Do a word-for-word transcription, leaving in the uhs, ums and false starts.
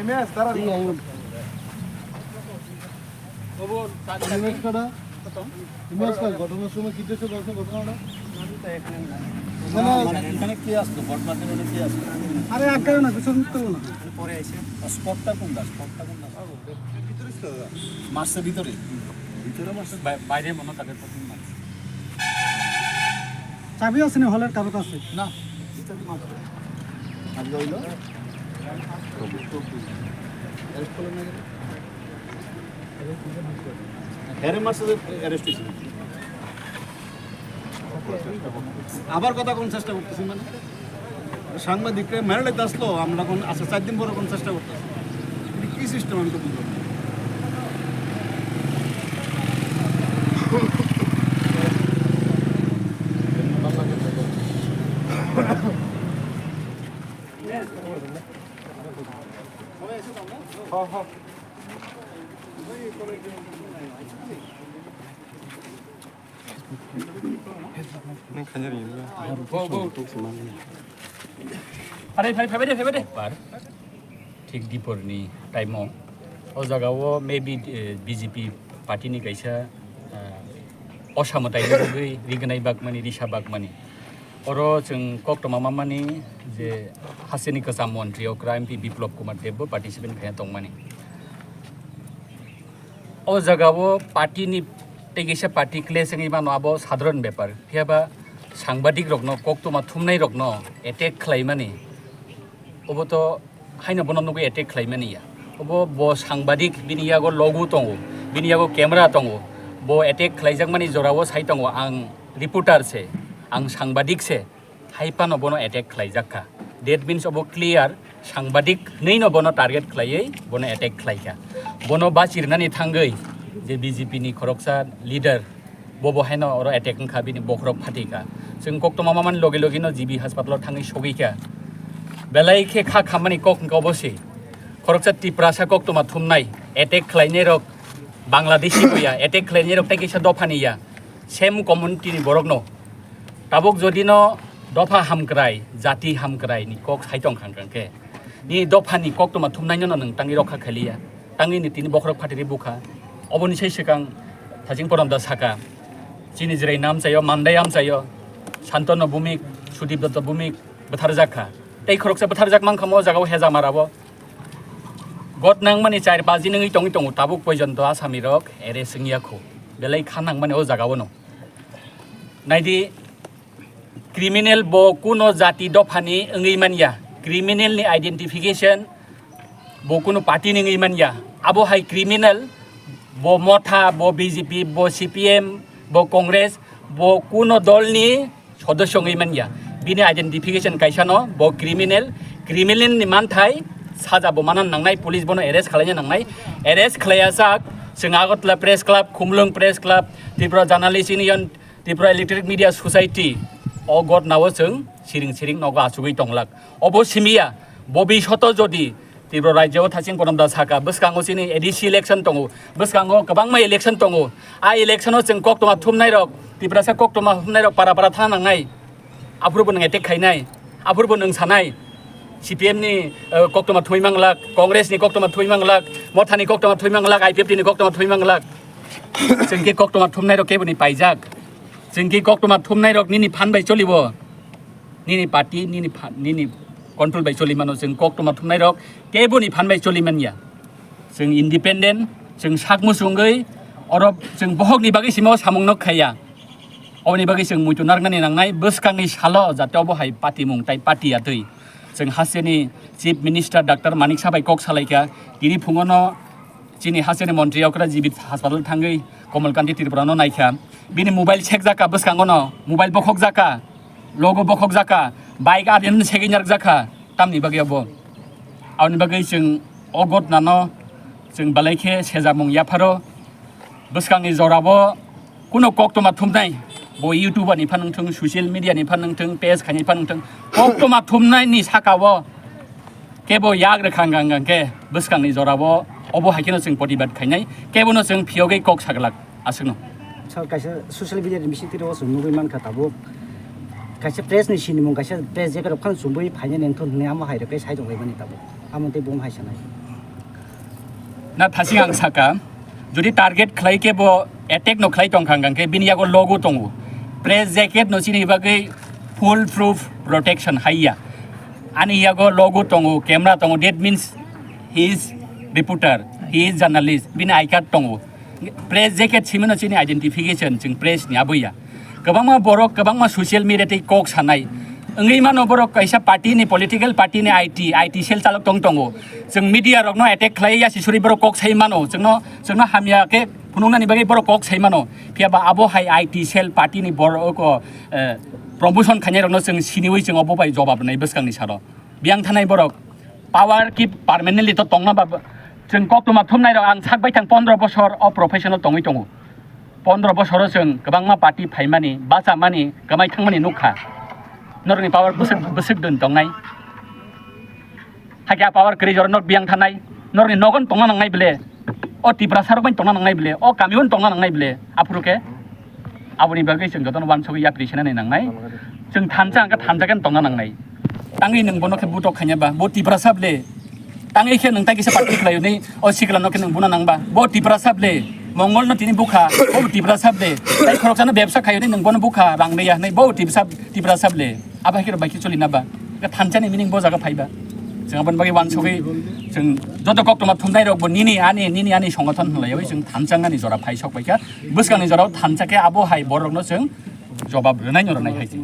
ইমেজ কাটা? ইমেজ কাটা? ঘটনার সময় কি দৃশ্য দর্শক ঘটনাটা? এখানে, এখানে কে আসলো? ঘটনার দিনে কে আসলো? আরে, এক কারণে কিছু করবো না। পরে এসে স্পটটা কোনটা? স্পটটা কোনটা? মাসের ভিতরে? ভিতরে মাস? বাই-, বাইরে মনে হয় তাদের প্রথম মাস। চাবি আছে নি হলের কারো কাছে? না, ভিতরে মাস। আর রইল? অ্যারেস্ট করলেন না কেন? হ্যারে মাসে অ্যারেস্ট হয়েছিল। আবার কথা কোন চেষ্টা করতেছি মানে? সাংবাদিকরা মেরে লাইতে আসলো, আমরা কোন, আচ্ছা, চার দিন পরে কোন চেষ্টা করতেছি? এটা কি সিস্টেম আমি তো বুঝলাম না। Are, phai, phai, phai, phai, phai. Par, thik diporni time o, o jaga o maybe, eh, B J P party ni kaisa, eh, osamotai ni bagwi rignai bakmani, risa bakmani. Oro chwng koktwma mamani je hasteni kwcham montri okra M P Biplop Kumar Deb bo participant khaina tongmani. O jaga o party ni tei kaisa party clash wngwi mano, abo sadharan bepar. Phiya ba sangbadik rokno koktwma thumnai rokno attack khlaimani, obo to haino bono nugwi attack khlaimani ya. Obo bo sangbadik, bini yago logo tongo, bini yago camera tongo. Bo attack khlaijakmani jorao sai tongo, ang reporter se, ang sangbadik se. Hai phano bono attack khlaijak kha. That means obo clear, sangbadik hwnwi no bono target khlaiwi bono attack khlaikha. Bono bachirnani thangwi je B J P ni khoroksa leader, bo bo haino oro attack wngkha, bini bokhorok phatikha. Chwng koktwma mamani logi logi no G B hospital o thangwi sogwi kha. Belai khe kha khammani kok wngkha obo se. Khoroksa Tiprasa koktwma thumnai, attack khlainai rok Bangladeshi bo ya, attack khlainai rok tei kisa dophani ya. Same community ni borok no. Tabuk jodi no dopha hamkrai, jati hamkrai ni kok sai tong khang khang khe, ni dopha ni koktwma thumnai no nwng tangwi rokha khaliya, tangwi ni tini bokhorok phatiri bukha. Oboni sai swkang Thaching Porom da saka, chini Jirai nam chayo, Mandai am chayo, Santano Bumik, Sudip Dotto Bumik bwtharjak kha. Tei khoroksa bwtharjak mankha mo jaga o Hejamara bo. Got nangmani char paji nungwi tongwi tongo, tabuk poijonto Asami rok arrest wngya kho. Belai kha nangmani o jaga o no. Naidi, criminal bo kuno jati dophani wngwi manya, criminal ni identification bo kuno party ni wngwi manya. Abo hai criminal, bo Motha, bo B J P, bo C P M, bo Congress, bo kuno dol ni sodosyo wngwi manya. Bini identification kaisa no, bo criminal, criminal ni manthai saja bo manan nangnai, police bono arrest khwlaina nangnai, arrest khwlaiya jak, chwng Agartala Press Club, Khumulwng Press Club, Tripura Journalist Union, Tripura Electronic Media Society, o gotnao chwng siring siring nogo achugwi tonglak. Obo simiya, bobi soto jodi Tripura rajyo o Thaching Ponom da saka, bwskango chini A D C election tongo, bwskango kwbangma election tongo. A election o chwng koktwma thumnai rok, Tiprasa koktwma thumnai rok para para thana nangnai. Aphuru bo nwng attack khainai, aphuru bo nwng sanai, C P M ni, eh, koktwma thumwi manglak, Congress ni koktwma thumwi manglak, Motha ni koktwma thumwi manglak, I P F T ni koktwma thumwi manglak. Chwng khe koktwma thumnai rok kebo ni paijak. Chwng khe koktwma thumnai rok nini phan bai cholibo. Nini party, nini pha-, nini control bai choli mano, chwng koktwma thumnai rok kebo ni phan bai choli manya. Chwng independent, chwng sak muchungwi, oro chwng bohok ni bagwi simo samung nok khaiya. Oboni bagwi chwng muitu narwknani nangnai, bwskangni salo jate obo hai patimung tai patiya twi. Chwng hasteni Chief Minister Doctor Manik Saha bai kok salaikha, tini phungono chini hasteni montri okra G B hospital thangwi Komal Kanti Tripura no naikha. Bini mobile sekjakha bwskango no, mobile bokhokjakha, logo bokhokjakha, bike adin segwi narwkjakha, tamni bagwi obo. Aboni bagwi chwng o gotnano chwng belai khe sejamung yapharo. Bwskangni jorabo kuno koktwma thumnai, bo YouTuber ni phan wngthung, social media ni phan wngthung, page khaini phan wngthung, koktwma thumnai ni saka o kebo yak rwkha hwnkha hwnkha khe bwskangni jorabo obo hai kheno chwng protibad khainai, kebono chwng phiyogwi kok saglak aswkno. Sir, kaisa social media ni bisingtwi o chwng nugwi mankha tabuk, kaisa press ni sinimung, kaisa press jacket rok phano chumui phainani wngthun hwnwi amo hai rok khe sai tonglaimani tabuk, amo tei bo hai sanai. Na thasing ang saka, jodi target khlai khe bo attack no khlai tong kha hwnkhe bini yago logo tongo. Press jacket no chini bagwi full proof protection haiya. Ani yago logo tongo, camera tongo, that means he is reporter, he is journalist, bini I card tongo. Press jacket simi no chini identification chwng press ni aboya. Kwbangma borok, kwbangma social media tei kok sanai. Wngwi mano borok kaisa party ni, political party ni I T, I T cell chalok tong tongo. Chwng media rokno attack khlai ya sisuri borok kok sai mano. Chwngno, chwngno hamya khe phunuknani bagwi borok kok sai mano. Phiya ba abo hai I T cell party ni borok o, eh, promotion khainai rokno chwng siniwi chwng obo bai jobab rwnai bwskangni saro. Biyang thanai borok power ki permanently to tongna ba chwng koktwma thumnai rok ang sak baithang pondro bosor o professional tongwi tongo. Pondro bosoro chwng kwbangma party phaimani, bachamani, kwmai thangmani nukha. Norokni power bwswk, bwswk dun tongnai. Hakhe a power kwrwi jora norok biyang thanai. Norokni nogon tongna nangnai bele. O Tiprasa rok bai tongna nangnai bele. O kamio tongna nangnai bele. Aphuru khe aboni bagwi chwng jotono wansugwi yapri senani nangnai. Chwng thansa hwnkhe thansa khe tongna nangnai. Tangwi nwng bono khe butok khaina ba. Bo Tiprasa bele. Tangwi khe nwng tai kisa party khlai hwnwi o sikla no khe nwng buna nang ba. Bo Tiprasa bele. Mongol no tini bukha. Bo Tiprasa bele. Tai khoroksa no bebsa khai hwnwi nwng bono bukha. Rang leya hwnwi bo Tiprasa, Tiprasa bele. Abo hai khe rok bai khe choli na ba. Khe thansa ni meaning bo jaga phai ba. Chwng aboni bagwi wansugwi chwng joto koktwma thumnai rok bo nini ani, nini ani songothon hwnlaiwi chwng thansa ani jora phai sok bai kha. Bwskangni jorao thansa khe abo hai borok no chwng jobab rwnai no rwnai hai se.